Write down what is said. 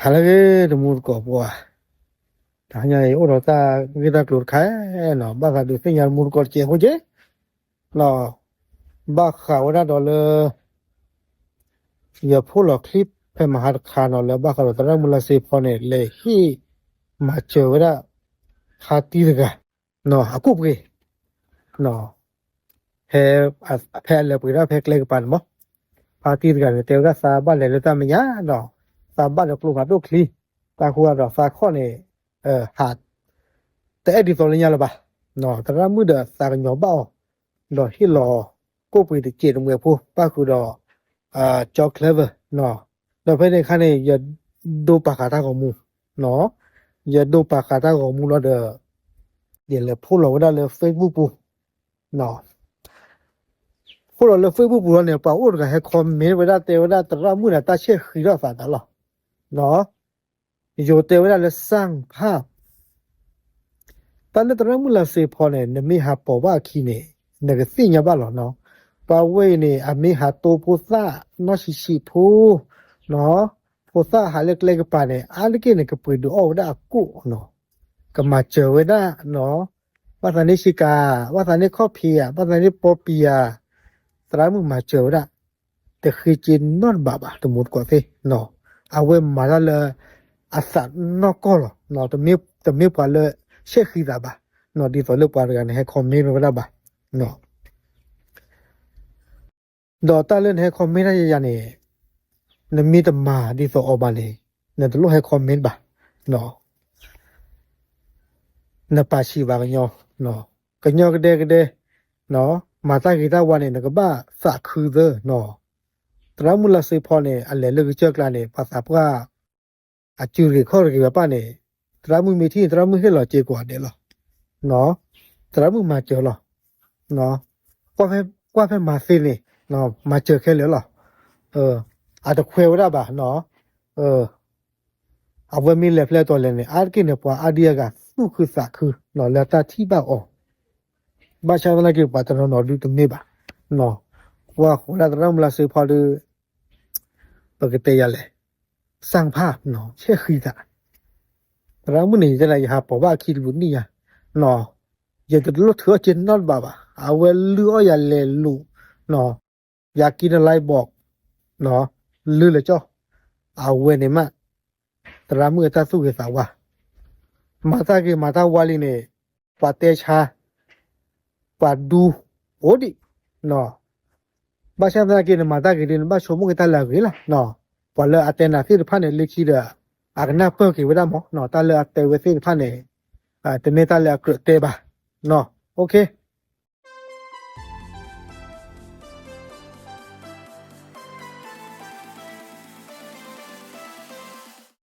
ဟါလၢအဂ့ၤ တမူတကိးဖိဧါ, တဟါညါအံၤ အိၣ်ဒီးတၢ်ဂ့ၢ်တၢ်ကျိၤတခါနီၤ, ဘၣ်သးဒုးသ့ၣ်ညါတမူတကိးတကဲးဖိက့နီၤ, ဘၣ်ဃးဝဲဒၣ်ဒီးလၢ ယဖိလီၤချံဖဲမဟါတခါနီၤ, လၢဘၣ်ဃးဒီးသရၣ်မုၣ်လါစ့ဖီန့ၣ် လဲၤဟ့ၣ်မၤစၢၤဝဲဒၣ် ဖါတံၢ်တဂၤ အကူၣ်ပှ့ၤ ဖဲ ဖဲအလဲၤပှ့ၤဒၣ်ဖဲကျဲကပၤန့ၣ်မး, ဖါတံၢ်တဂၤန့ၣ် တဲဝဲဒၣ်သးဘၣ်လဲၤလၢတၢ်မဲာ်ညါဒီး သးဘၣ်ဒီးကျိဖးဒိၣ်ချံ, တၢ်ဃိဒီးသးခီၣ်န့ၣ် ဟး တအဲၣ်ဒ်သိးလၢညါလၢၤဘၣ်, သရၣ်မုၣ်ဒီးသးကညီၤဘၣ်အီၤ, ဒီးဟ့ၣ်လီၤ ကိၣ်ပှ့ၤတစဲးတမှဲၤဖိ ပၣ်ဃုာ်ဒီး ကၠီ clever ဒီးဖဲန့ၣ်အခါန့ၣ် ယဒိပာ်ဃာ်တၢ်ဂီၤမူ, ယဒိပာ်ဃာ်တၢ်ဂီၤမူလီၤဒီး ယလဲၤဖီၣ်လီၤဝဲဒၣ်လၢ Facebook ပူၤ, ဖီၣ်လီၤလၢ Facebook ပူၤလီၤန့ၣ် ပှၤအိၣ်တဂၤဟဲ comment ဝဲဒၣ်တဲဝဲဒၣ်သရၣ်မုၣ်န့ၣ် တၢ်ဆဲၣ်ဃံထီၣ်သးတၢ်လီၤ, ယိၤတဲဝဲဒၣ်လၢ စၣ်ဖၣ် တၢ်လၢသရၣ်မုၣ်လါစ့ဖီန့ၣ် နမ့ၢ်ဟးပိာ်ဘၣ်အခံန့ၣ် နကသ့ၣ်ညါဘၣ်လီၤနီၤ, ပှၤဝဲအံၤန့ၣ် အမ့ၢ်ဟးတိဖိသၣ်နီၢ်ဆံးဆံးဖိ, ဖိသၣ်ဟးလၢကျဲကပၤန့ၣ် အါတက့ၢ်န့ၣ် ကပှ့ၤဒုးအီၣ်ဝဲဒၣ်အကိၣ်နီၤ, ကမၤစၢၤဝဲဒၣ်နီၤ, ဘၣ်သးန့ၢ်ဆ့ကၤ, ဘၣ်သးန့ၢ်ခီၣ်ဖံးဧါ, ဘၣ်သးန့ၢ်ပီပံၤဧါ, သရၣ်မုၣ်မၤစၢၤဝဲဒၣ် တဃ့က့ၤနီတဘးဘၣ် တမူတကိးသ့ၣ်နီၤ, အဝဲမၤတၢ်လၢ အသးနီၢ်ကီၢ်လီၤ, တမ့ၢ်ပှၤလၢ ဆဲၣ်ဃံသးဘၣ်, ဒ်သိးလၢပှၤတဂၤန့ၣ် ဟဲ comment ဝဲဒၣ်ဘၣ်, ဒီးတၢ်လၢနဟဲ comment တၢ်ယၤယၤန့ၣ် နမ့ၢ်တမၤဒ်သိးအီၤဘၣ်န့ၣ် နတလိၣ်ဟဲ comment ဘၣ်, နပာ်ဆံးဘၣ်ကညီ, ကညီကဒဲကဒဲ မၤတၢ်ဂ့ၤတၢ်ဝါန့ၣ် နကဘၣ်သးခုသၢနီၤ, သရၣ်မုၣ်လါစ့ဖီန့ၣ် အလဲၤလၢကစၢၢ်ကျါန့ၣ် ပှၤသးပှၢ် အစုဂ့ၤခီၣ်တဂ့ၤဝဲပၣ်န့ၣ် သရၣ်မုၣ်မ့ၢ်ထံၣ်န့ၣ် သရၣ်မုၣ်ဟ့ၣ်လီၤစ့ကိးဂၤဒဲးလီၤ, သရၣ်မုၣ်မၤစၢၤလီၤ, ကွၢ်ဖဲမၤသ့န့ၣ် မၤစၢၤခဲလၢာ်လီၤ, အတခွဲးဝဲဒၣ်ဘၣ်နီၤ, အဝဲမ့ၢ်လဲၤဖဲလဲၣ်တီၤလဲၣ်န့ၣ် အါတက့ၢ်န့ၣ် ပှၤအါဒံအါဂၤသူၣ်ခုသးခု လၢတၢ်ထံၣ်ဘၣ်အီၤ, ဘၣ်ဆၣ်သနာ်က့ ပှၤတနီၤနီၤဒုတမ့ၢ်ဘၣ်, ကွၢ်ဃိးဒၣ်သရၣ်မုၣ်လါစ့ဖီဒီး ပကတဲယၤလဲၣ်, စၣ်ဖၣ် ဆဲၣ်ဃံသး, သရၣ်မုၣ်န့ၣ် ယတဲဒၣ်ယဟးပိာ်ဘၣ်အခံတပူၤနံၣ်ယၤ, ယတလိၣ်ထုးအီၣ်က့ၤနီတဘးဘၣ်, အဝဲလုၢ်အီၣ်ယၤလဲၤလိာ် ယၤကံနလါဘီး, လုၢ်လၢကၠီ, အဝဲန့ၣ်မး သရၣ်မုၣ်အတၢ်သူၣ်ဂ့ၤသးဝါ, မၤတၢ်ဂ့ၤမၤတၢ်ဝါလံန့ၣ် ပှၤတဲဆါ, ပှၤဒူ အိၣ်ဒံး, ဘၣ်ဆၣ်သနာ်က့ နမၤတၢ်ဂ့ၤဒ်န့ၣ် ဘၣ်ဆိကမိၣ်က့ၤတၢ်လၢအဂ့ၤလီၤ, ပှၤလၢအတဲနၤသ့ၣ်တဖၣ်န့ၣ် လၢခံဒီး အကနၢ်ပၢၢ်က့ၤဝဲဒၣ်မး, တၢ်လၢအတဲဝဲသ့ၣ်တဖၣ်န့ၣ် တမ့ၢ်တၢ်လၢအကြၢးတဲဘၣ်, OK